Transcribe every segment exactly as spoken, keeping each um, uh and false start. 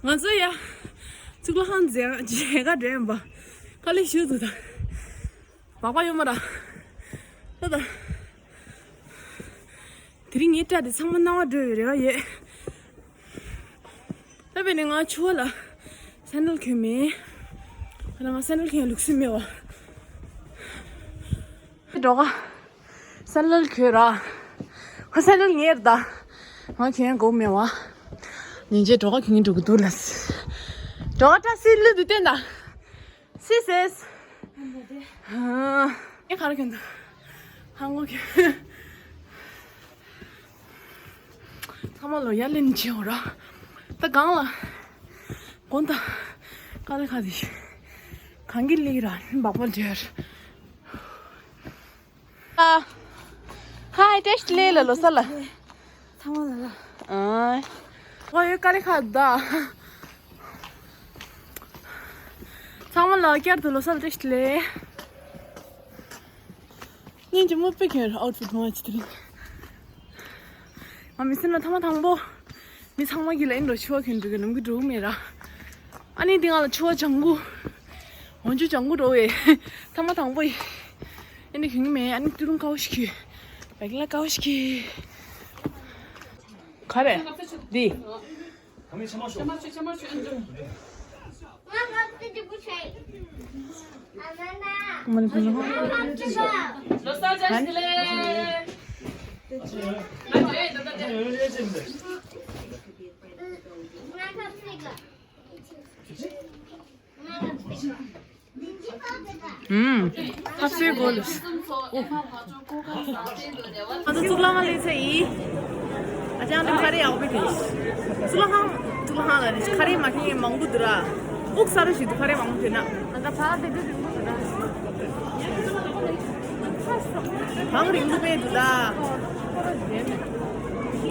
ང་ཚོ་ཡ། གཙུག་ལག་ཁང་མཇལ་མཇལ་ག་འགྲོ་ཡིན་པ། དཀའ་ལས་ཞུ་འདུག་ད། མག་པ་ཡོད་མ་ར། ད་ད། དེ་རིང་ངའི་སྐྲ་དེ་ཚང་མ་སྣང་བ་འགྲོ་བའི་རེ་བ་ཡོད། ད་བས་ནས་ང་ཕྱུ་པ་ལ་སེན་ཌལ་གྱོན་མེད། ད་ང་སེན་ཌལ་གྱོན་ལུགས་སྲོལ་མེད་བ། འགྲོ་ག་སེན་ཌལ་གྱོན་ར། ཁོ་སེན་ཌལ་ངེར་ད། ང་གྱོན་དགོས་མེད་བ། ཉིན་རྗེས་འགྲོ་ག་གྱོན་འགྲོ་གི་འདུག་ལ། འགྲོ་ག་སྐྲ་སིལ་ལུས་འདུག་བསྟན་ད། སིལ་སིལ། ཨེ་ག་རེ་གྱོན་འདུག་ཧང་གོ་གྱོན། ཚང་མ་ལོ་ཡར་ལེན་བྱེད་འོ་ར། ད་གང་ལ། དགོན་ད། དཀའ་ལས་ཁག་དེ་ཞིག་གང་གི་ལིག་ར་འབག་པ་འདྲེར། ཨ། ཧའི་བཀྲ་ཤིས་བདེ་ལེགས་ལ་ལོ་གསར་ལ། ཚང་མ་ལ་ལ། ཨ། ཨོ་ཡོད་དཀའ་ལས་ཁག་ད། ཚང་མ་ལ་བསྐྱར་དུ་ལོ་གསར་བཀྲ་ཤིས་བདེ་ལེགས། སྙིང་རྗེ་མོ་དཔེ་གྱོན་ར་ཨའུ་ཊི་ཕིཊ་མང་ཆེ་དེ་རིང་། ང་མི་སེམས་ལ་ཐ་མ་དང་པོ། མི་ཚང་མ་གི་ལ་ཨིན་འགྲོ་ཕྱུ་པ་གྱོན་འགྲོ་གི་ནམ་གི་འགྲོ་གི་མེད་ར། ཨ་ནི་འདི་ང་ལ་ཕྱུ་པ་ལྗང་གུ། འོན་ཆུ་ལྗང་གུ་འགྲོ་བས། ཐ་མ་དང་པོ་ཡི། ཨ་ནི་གྱོན་གི་མེད་ཨ་ནི་ཏི་རུང་དཀར་པོ་ཞིག་གྱོན། བེག་ལ་དཀར་པོ་ཞིག་གྱོན། ག་རེ། འདི། ཨུམ། ཐབས་ཤེས་དགོས་ལ། ང་ཚོ་གཙུག་ལག་ཁང་སླེབས་ཚར་ཡིན། ཨ་ཅང་དེ་ཁ་རས་ཡག་པོ་གྱོན། གཙུག་ལག་ཁང་། གཙུག་ལག་ཁང་ལ་ནི་ཁ་རས་མ་གྱོན་མཁན་མང་པོ་འདུག་ར། དབུགས་ས་རུ་ཞིག་འདུག་ཁ་རས་མང་པོ་གྱོན་ན། ཨ་ད་ཕ་དེ་དུས་རིང་པོ་འདུག་ར། གངས་རིང་པོ་དཔེ་འདུག་ད།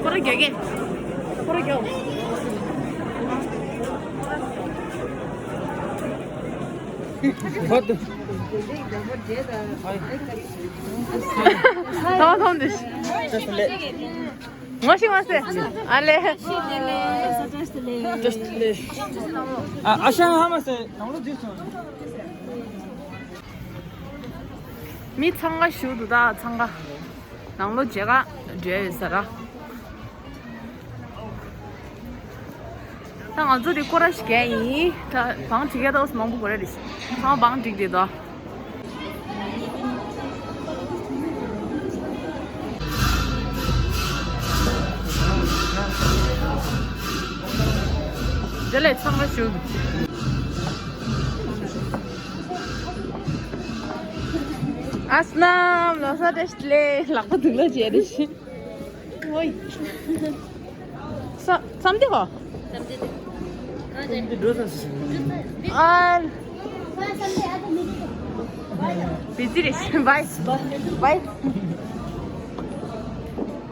ཁོ་ར་རྒྱག་གེ། ཁོ་ར་རྒྱག་ད་ཐོང་དུ། ངོ་ཤེས་མ་ཟེར། ཨ་ལེ། ཨ་ཨ་ཤ་ཧ་མ་ཟེར། མི་འཚང་ཁ་ཤུགས་འདུག་ད་འཚང་ཁ། ནང་ལོགས་མཇལ་ཁ་འགྲོ་ཡོད་ས་ར། ད་ང་ཚོ་དེ་སྐོར་ར་ཞིག་རྒྱག་ཡིན། ད་བང་སྒྲིག་ཡ་ཏོག་ཙམ་མང་པོ་དགོས་རེད། ཚང་མ་བང་སྒྲིག་བསྡད་དོ། དེ་ལས་ཚང་མ་ཞུ། ཨ་སྣམ་ལོ་གསར་བཀྲ་ཤིས་བདེ་ལེགས། ལག་པ་སྡུག་ལ་བྱས་རེ་ཞིག་ཨོའི། ས་མཚམས་འདི་གོ་ཨ། བི་ཛི་རེད། བའི་བའི།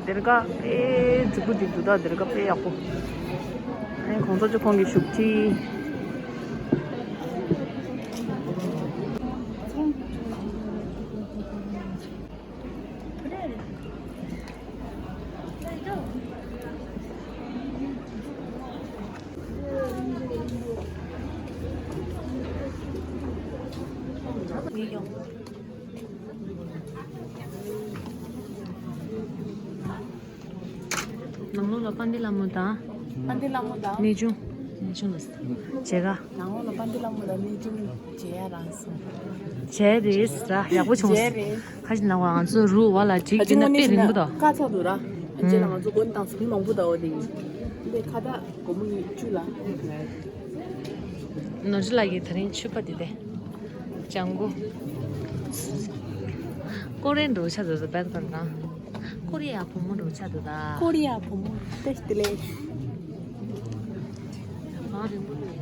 སྡེར་ཁ་དཔེ་རྫིག་པོ་འདུག་ད་སྡེར་ཁ་དཔེ་ཡག་པོ། ཨ་ནི་གོང་ས་མཆོག་ཁོང་གི་བཞུགས་ཁྲི། ནང་ལོགས་ལ་དཔལ་ལྡན་ལྷ་མོ་དང་། དཔལ་ལྡན་ལྷ་མོ་དང་། གནས་ཆུང་། གནས་ཆུང་ལ་མཇལ་ཁ། ནང་ལོགས་ལ་དཔལ་ལྡན་ལྷ་མོ་དང་གནས་ཆུང་མཇལ་ཡ་རག་སོང་། མཇལ་རེད་ཟེར་ཡག་པོ་བྱུང་། མཇལ་རེད། ཁ་ཅིག་ནང་བ་ང་ཚོ་རུ་བ་ལ་འགྲིག་གི་ན་དཔེ་རིང་པོ་དང་། དཀའ་ཚ་འདུག་ར། རྗེས་ལ་ང་ཚོ་དགོན་དང་སུ་མི་མང་པོ་དང་འོ་དེ་ཡིན། འདི་ཁ་བཏགས་སྒོར་མོ་ཉིས་བཅུ་ལ། ནོར་ཇི་ལགས་ཀྱིས་དེ་རིང་ཕྱུ་པ་འདི་དེ། ལྗང་གུ། ཀོ་རེ་འགྲོ་ཆ་འདུག་ད་བན་པར་དང་། ཀོ་རི་ཡ་བུ་མོ་འགྲོ་ཆ་འདུག་ད། ཀོ་རི་ཡ་བུ་མོ་བཀྲ་ཤིས་བདེ་ལེགས། གངས་རིང་པོ་འདུག་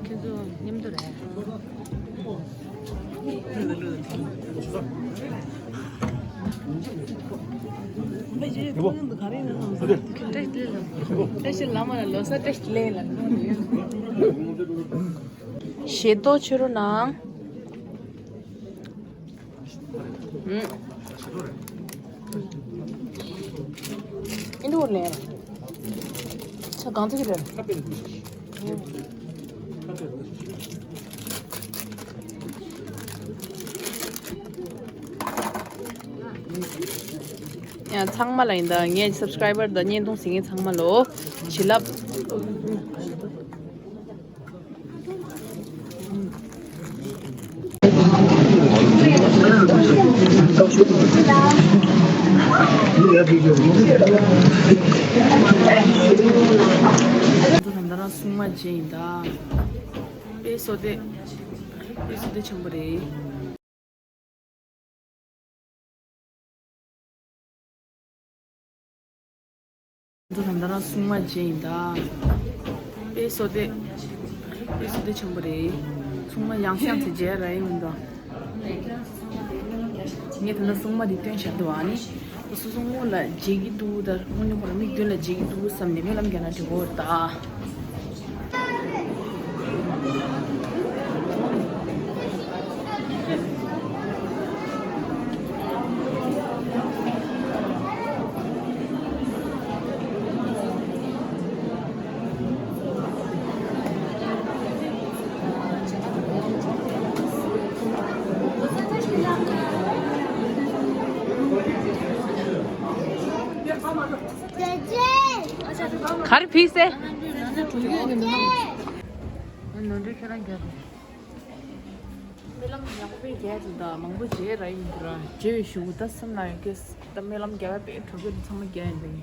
ཁྱེད་ཚོ་མཉམ་དུ་རེད། བཀྲ་ཤིས་བདེ་ལེགས་ལ། བཀྲ་ཤིས་བདེ་ལེགས་ལ། ཞེ་ཏོག་ཆུ་རུ་ནང་། ཨུམ། ཆ་གང་ཚ་གི་རེད། ཡང་ཚང་མ་ལ་ཡིན་ད། ངའི་སབ་སི་ཀ་རའི་བར་དང་བརྙན་ཐུང་གཟིགས་མཁན་ཚང་མ་ལོ་བྱིན་རླབས། ད་ལྟ་རང་སྲུང་མ་བྱས་ཡིན་ད། དཔེ་བསོད་བདེ། དཔེ་བསོད་བདེ་ཆེན་པོ་རེད། ད་ལྟ་རང་སྲུང་མ་བྱས་ཡིན་ད། དཔེ་བསོད་བདེ། དཔེ་བསོད་བདེ་ཆེན་པོ་རེད། སྲུང་མ་ཡང་སེ་ཡང་སེ་བྱས་ར་ཡིན་ད། ངས་ད་ལྟ་སྲུང་མ་འདི་སྟོན་བཞག་འདུག་ཨ་ནི། སོ་སོ་སྔོན་ལ་བརྗེ་གི་འདུག་ད་སྔོན་ནས་ཁོ་རང་མིག་མདུན་ལ་བརྗེ་གི་འདུག་བསམ་ནས་སྨོན་ལམ་རྒྱག་ན་འགྲིག་གོ་ད། ག་རེ་ཕིག་སེ། ནོར་འཁྲུལ་ཁྱེད་རང་རྒྱག་རེད། སྨོན་ལམ་ཡག་པོ་དཔེ་རྒྱག་འདུག་ད་མང་པོ་བྱས་ར་ཡིན་འདུག་ར། བྱས་པའི་གཞུག་གུ་ད་སེམས་ནང་ཡོད་ཀྱི་ད་སྨོན་ལམ་རྒྱག་ཡ་དཔེ་གྲོགས་པོ་ཚང་མ་རྒྱག་ཡིན་པས།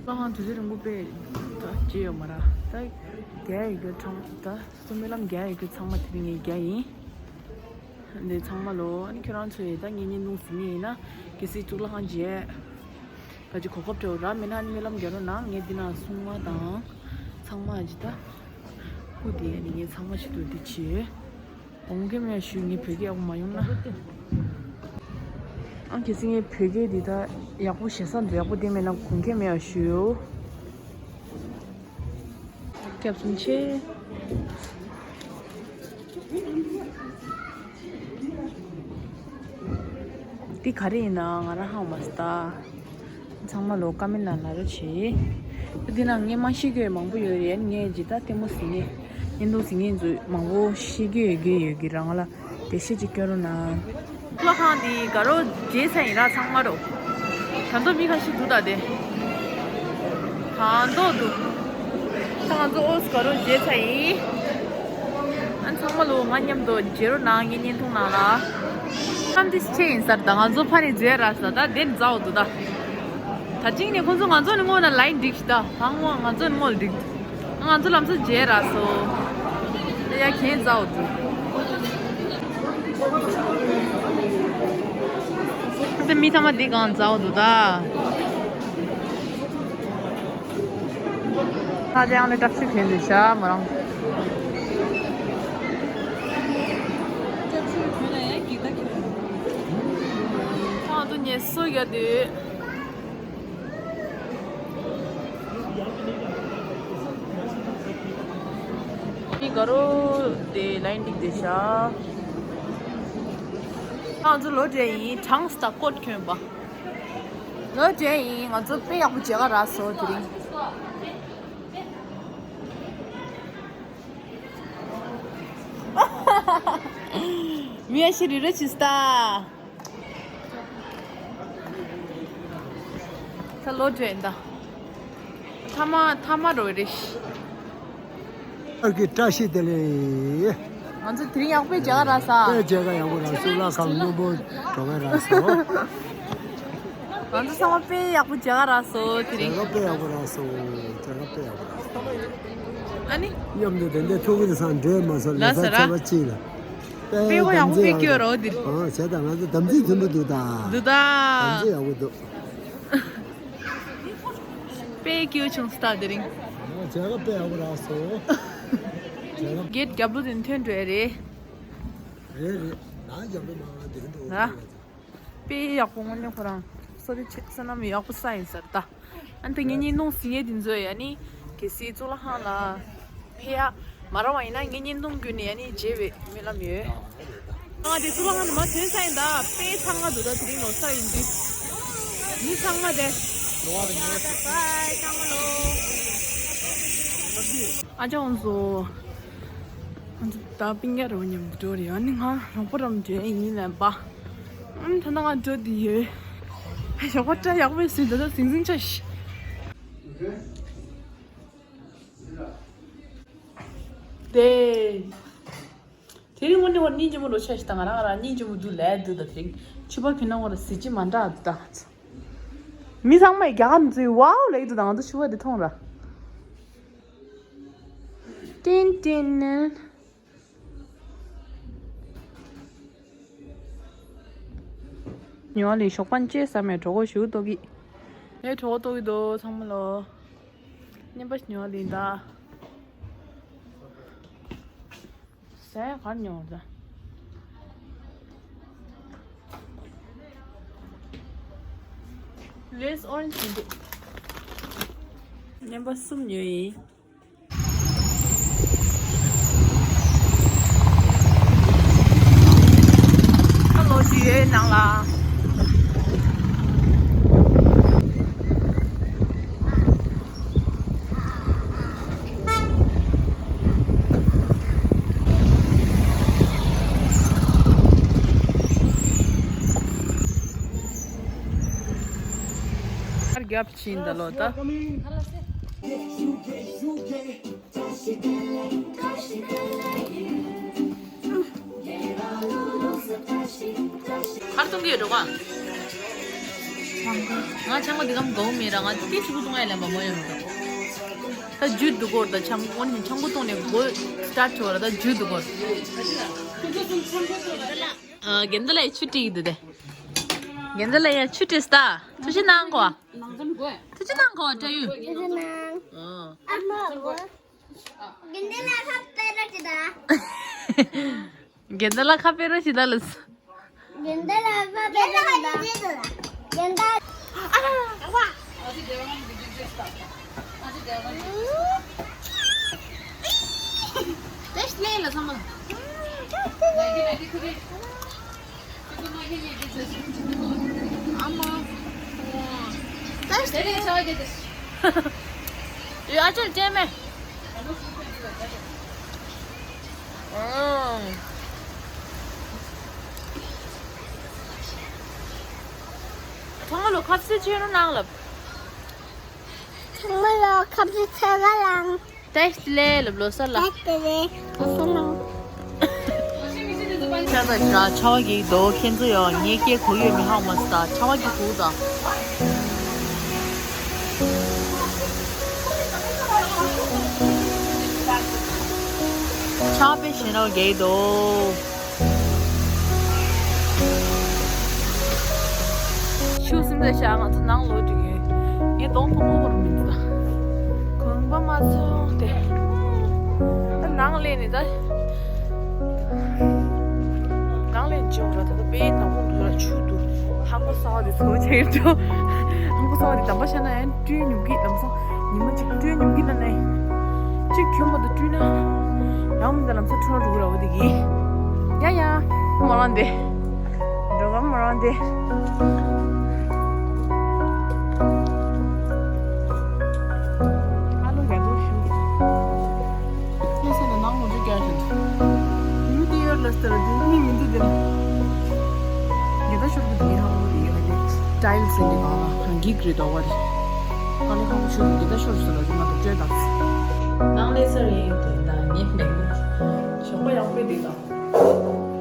སློབ་ཁང་དུས་ཚོད་རིང་པོ་དཔེ་ད་བྱས་ཡོད་མ་ར། ད་རྒྱག་ཡ་ཡོད་ཀྱི་གྲོང་ད་སྨོན་ལམ་རྒྱག་ཡ་ཡོད་ཀྱི་ཚང་མ་དེ་རིང་ངས་རྒྱག་ཡིན། འདི་ཚང་མ་ལོ། ཨ་ནི་ཁྱོད་རང་ཚོས་ད་ངའི་བརྙན་ཐུང་གཟིགས་ནི་ཡིན་ན་གལ་སྲིད་གཙུག་ལག་ཁང་མཇལ་ག་ཅི་གོ་སྐབས་སྤྲད་ར་མེད་ན་ཨ་ནི་སྨོན་ལམ་རྒྱག་རོགས་གནང་། ངས་འདི་ན་སྲུང་མ་དང་ཚང་མ་ཇི་ད་སྐུ་དེ་ཨ་ནི་ངས་ཚང་མ་ཞིག་ཏུ་འདི་བྱས། དགོངས་འགལ་མེད་ཞུ། ངའི་བོད་སྐད་ཡག་པོ་མ་ཡོང་ན། ཨང་གལ་སྲིད་ངའི་བོད་སྐད་འདི་ད་ཡག་པོ་ཞེ་ས་འདུག་ཡག་པོ་བསྡད་མེད་ན་དགོངས་འགལ་མེད་ཞུ། སྐྱབས་སུ་མཆི། འདི་ག་རེ་ཡིན་ན་ང་རང་ཧ་མ་སྟ། ཚང་མ་ལོ་ཀ་མེན་ལ་ལ་རོ་བྱེད། འདི་ན་ངས་མ་ཤེས་རྒྱུ་མང་པོ་ཡོད་རེད། ངས་ཇི་ལྟར་ལྟད་མོ་ཟིན་ནས་བརྙན་ཐུང་ཟིན་མཁན་ཚོས་མང་པོ་ཤེས་རྒྱུ་ཡོད་རྒྱུ་ཡོད་ཀྱི་རང་ལ་འགྲེལ་བཤད་ཅིག་སྐྱོན་རོགས་གནང་། གཙུག་ལག་ཁང་འདི་དགའ་རོགས་མཇལ་ཚར་ཡིན་ར་ཚང་མ་རོ། ད་མདོ་མི་ཁ་ཤས་འདུག་ད་དེ། ད་མདོ་འདུག་ད་ང་ཚོ་ཨོ་སི་དགའ་རོགས་མཇལ་ཚར་ཡིན། ཨ་ཚང་མ་ལོ་ང་མཉམ་དུ་མཇལ་རོགས་གནང་། ངའི་བརྙན་ཐུང་ནང་ལ། ཁམས་དེ་ཆེ་ཡིན་ས་རེད་ད། ང་ཚོ་ཕ་རེ་མཇལ་ར་ས་ད་དེ་མཛའ་བོ་འདུག་ད། ད་ཅིང་ནས་ཁོང་ཚོ་ང་ཚོ་ནི་སྔོན་ན་ལའིན་འགྲིག་ཤི་ད། ཧང་བོ་ང་ཚོ་ནི་སྔོན་ལ་འགྲིག་ང་ཚོ་ལམ་སང་མཇལ་ར་སོ། ད་ཡ་ཁྱེད་མཛའ་བོ་འདུག་ད་མི་ཚང་མ་འདི་གང་མཛའ་བོ་འདུག་ད། ཁ་ཅང་ལ་བཀྲ་ཤིས་ཕན་འདུག་ཤ་མོ་རང་། ཁོང་ཚོ་ངལ་གསོ་རྒྱག་དུས། མི་དགའ་རོགས་དེ་ལའིན་འགྲིག་དེ་ཤ། ཁོང་ཚོ་ལོ་འདྲེ་ཡིན། གྲངས་སུ་ད་ཀོད་གྱོན་པ། ལོ་འདྲེ་ཡིན། ང་ཚོ་དཔེ་ཡག་པོ་མཇལ་ཁ་རག་སོང་དེ་རིང་། མི་ཡ་ཤི་རི་ར་ཆི་སྟ། ད་ལོ་འདྲེ་ཡིན་ད། ཐ་མ་ཐ་མ་རོ་རེ་ཤི། ཨ་ཀི་བཀྲ་ཤིས་བདེ་ལེགས། ང་ཚོ་དེ་རིང་ཡག་པོའི་མཇལ་ཁ་རག་ས། དཔེ་མཇལ་ཁ་ཡག་པོ་རག་སོང་། གཙུག་ལག་ཁང་སྔོན་པོ་འགྲོ་ག་རག་སོང་། ང་ཚོ་ཚང་མ་དཔེ་ཡག་པོ་མཇལ་ཁ་རག་སོང་དེ་རིང་། མཇལ་ཁ་དཔེ་ཡག་པོ་རག་སོང་། མཇལ་ཁ་དཔེ་ཡག་པོ་རག་སོང་། ཨ་ནི། མཉམ་དུ་དེ་འདྲའི་ཐུག་གི་དེང་སང་འདྲེས་མ་སོང་། ལ་ས་ར་ཚ་བ་གཅིག་ལ། དཔེ་དཔེ་ཁོ་ཡག་པོ་དཔེ་སྐྱོ་རོ་འདིར། ཨ་བྱས་ད་ང་ཚོ་དམ་ཚིག་མཐུན་པོ་འདུག་ད། འདུག་ད། དམ་ཚིག་ཡག་པོ་འདུག་དཔེ་སྐྱིད་བྱུང་སྟ་དེ་རིང་། ཨོ་མཇལ་ཁ་དཔེ་ཡག་པོ་རག་སོང་། མཇལ་ཁ། གེད་རྒྱབ་ལོགས་དེ་ཐོན་འགྲོ་ཡ་རེད། རེད་རེད། ནང་རྒྱབ་ལོགས་མ་དེ་འགྲོ་ར། དཔེ་ཡག་པོ་དངོས་གནས་ཁོ་རང་བསོད་བདེ་ཆེ། བསོད་ནམས་ཡག་པོ་བསགས་ཡིན་ས་རེད་ད། ཨ་ནི་ད་ངེད་གཉིས་ནང་སྲིད་ངེད་དེ་ཚོ་ཡ་ནི་གལ་སྲིད་གཙུག་ལག་ཁང་ལ་ཕེབས་ཡ་མ་རག་པ་ཡིན་ན་ངེད་གཉིས་ནང་ཁུལ་ནས་ཡ་ནི་མཇལ་བའི་སྨོན་ལམ་ཡོད། ང་དེ་གཙུག་ལག་ཁང་དུ་མ་ཐོན་ས་ཡིན་ད། དཔེ་ཚང་མ་འདུག་ད། དེ་རིང་ལོ་གསར་ཡིན་དུས་མི་ཚང་མ་དེ་ ཨ་ཅག་ཨོང་སོ། ཨ་ཅག་ད་པིང་ཀ་རོ་མཉམ་དུ་འགྲོ་རེད། ཨ་ནི་ང་རོང་པོ་རམ་འདྲེ་ཡིན་ལན་པ། ཨམ་ད་ན་ང་འགྲོ་དི་ཡོད། ཞོགས་པ་སྐྲ་ཡག་པོ་ཟིན་ད་ད་ཟིང་ཟིང་ཆ་ཤི། དེ། དེ་རིང་དངོས་གནས་བར་སྙིང་རྗེ་མོ་རོ་ཆ་ཞིག་དང་ང་རང་ང་རང་སྙིང་རྗེ་མོ་འདུག་ལས་འདུག་ད་དེ་རིང་ཕྱུ་པ་ཁྱོད་ན་བར་གཟི་བརྗིད་མ་འདྲ་འདུག་ད། མི་ཚང་མས་རྒྱ་གར་མི་ཚོས་ཝའོ་ལབ་ཀྱི་འདུག་ད་ང་ཚོ་ཕྱུ་པ་འདི་མཐོང་ར། ཏིན་ཏིན་ནན། ཉོ་ལི་ཞོགས་པ་ཅེ་ཟ་མས་གྲོགས་པོ་ཞུ་ཏོ་གི། ངས་གྲོགས་པོ་ཏོ་གི་དོ་ཚང་མ་ལོ། ཉན་པ་ཉོ་ལི་ད། ཟས་གར་ཉོ་ད། ལེས་ཨོ་རེན་ཇི་འདུག་ཉན་པ་གསུམ་ཉོ་ཡིན། ཨ་ལོ་ཅི་ཡོད་ནང་ལ། རྒྱབ་ཕྱིན་ད་ལོ་ད། གར་གཏོང་གི་ཡོད་འགྲོ་ག་ང་ཆང་མ་འདི་གམ་གོ་མེད་ར། ང་དེ་ཆུ་གུ་གཏོང་ཡ་ལན་པ་མོ་ཡོད་འགྲོ། ད་ཇུས་འདུག་གོ་ད་ཆང་ངོ་ནས་ཆང་གུ་གཏོང་ནས་གོ་སི་ཊར་ཊི་བྱོས་ར། ད་ཇུས་འདུག་གོ་ཨ་རྒན་ད་ལ་ཡ་ཆུ་ཏི་གི་འདུག་དེ། རྒན་ད་ལ་ཡ་ཆུ་ཏི་སྟ་ཐུ་ཤི་ནང་གོ་ཐུ་ཤི་ནང་གོ་ཏྲ་ཡུ། ཨ་མ་གོ། རྒན་ད་ལ་ཁ་སྤེ་ར་ཅི་ད། རྒན་ད་ལ་ཁ་སྤེ་ར་ཅི་ད་ལུས། རྒན་ད་ལ་ཁ་སྤེ་ར་ཅི་ད། རྒན་ད། ཨ་ལ། ཏེས་ལེ་ལ་ཚང་མ། ཨ་མ། ཏེས་ལེ། ཡ་ཅལ་ཅེ་མེ། ཚང་མ་ལོ་ཁ་ཟས་ཆེ་རུ་གནང་ལབ། ཚང་མ་ལོ་ཁ་ཟས་ཆེ་རུ་གནང་། ཏེས་ལེ་ལབ་ལོ་ས་ལ། ཏེས་ལེ་ལོ་ས་ལ། ཆར་པ་ཞིག་ར་ཆར་པ་གི་རྡོ་ཁྱེད་ཚོ་ཡོང་ངས་སྐད་གོ་ཡོད་མི་ཧ་མ་སི་ད་ཆར་པ་གི་གུག་དང་། ཆར་པ་ཞེ་ནོ་གེ་དོ། ཆུ་སིམ་ཟ་ཤ་ང་ཚོ་ནང་ལོག་འགྲོ་གི་ཡོད། ངས་གདོང་མཐོང་མོ་བོར་མི་འདུག་ད། གོན་པ་མ་ཚོ་དེ། ད་ནང་ལས་ནི་ད། ནང་ལས་འཇོག་ར་ད་ད་དཔེ་ནག་པོ་འདུག་ར་ཆུ་འདུག་ཧང་པོ་སོ་དེ་ཚོ་ཆེ་འགྲོ། ཧང་པོ་སོ་དེ་དམ་པ་ཤ་ན་ཡང་སྤྲུལ་ཉུག་གི་ལམ་སང་ཉི་མ་གཅིག་སྤྲུལ་ཉུག་གི་ན་ནས། གཅིག་གྱོན་མ་དུ་སྤྲུལ་ན། ཡང་མི་འདའ་ལམ་སང་འཕྲོ་འགྲོ་གི་ར་བ་དེ་གི། ཡ་ཡ། མ་རང་དེ། འགྲོ་གམ་མ་རང་དེ། ཨ་ལོ་ཡ་དོ་ཞུ། ལྷ་ས་ནས་ནང་ངོ་སྤྲོད་རྒྱག་བཞིན། མི་དེ་ཡོད་ལ་སྟེར་དེ་མི་མི་འདུག་དེ་ལ། ཉེ་ད་ཤོར་གི་དེ་ཧ་གོ་དེ་ཡོད་དེ། སི་ཊའིལ་ཟེར་དེ་གང་ལ་རང་གིས་རེད་དོ་བ་དེ། ཨ་ནི་ཁོང་ཚོ་ཉེ་ད་ཤོར་སོང་ལ་དེ་ང་དང་སྤྲོད་དང་། ནང་ལས་སར་ཡིན་དེ་ད་ངས་མེད་གི། ཞོགས་པ་ཡག་པོ་དེ་དང་།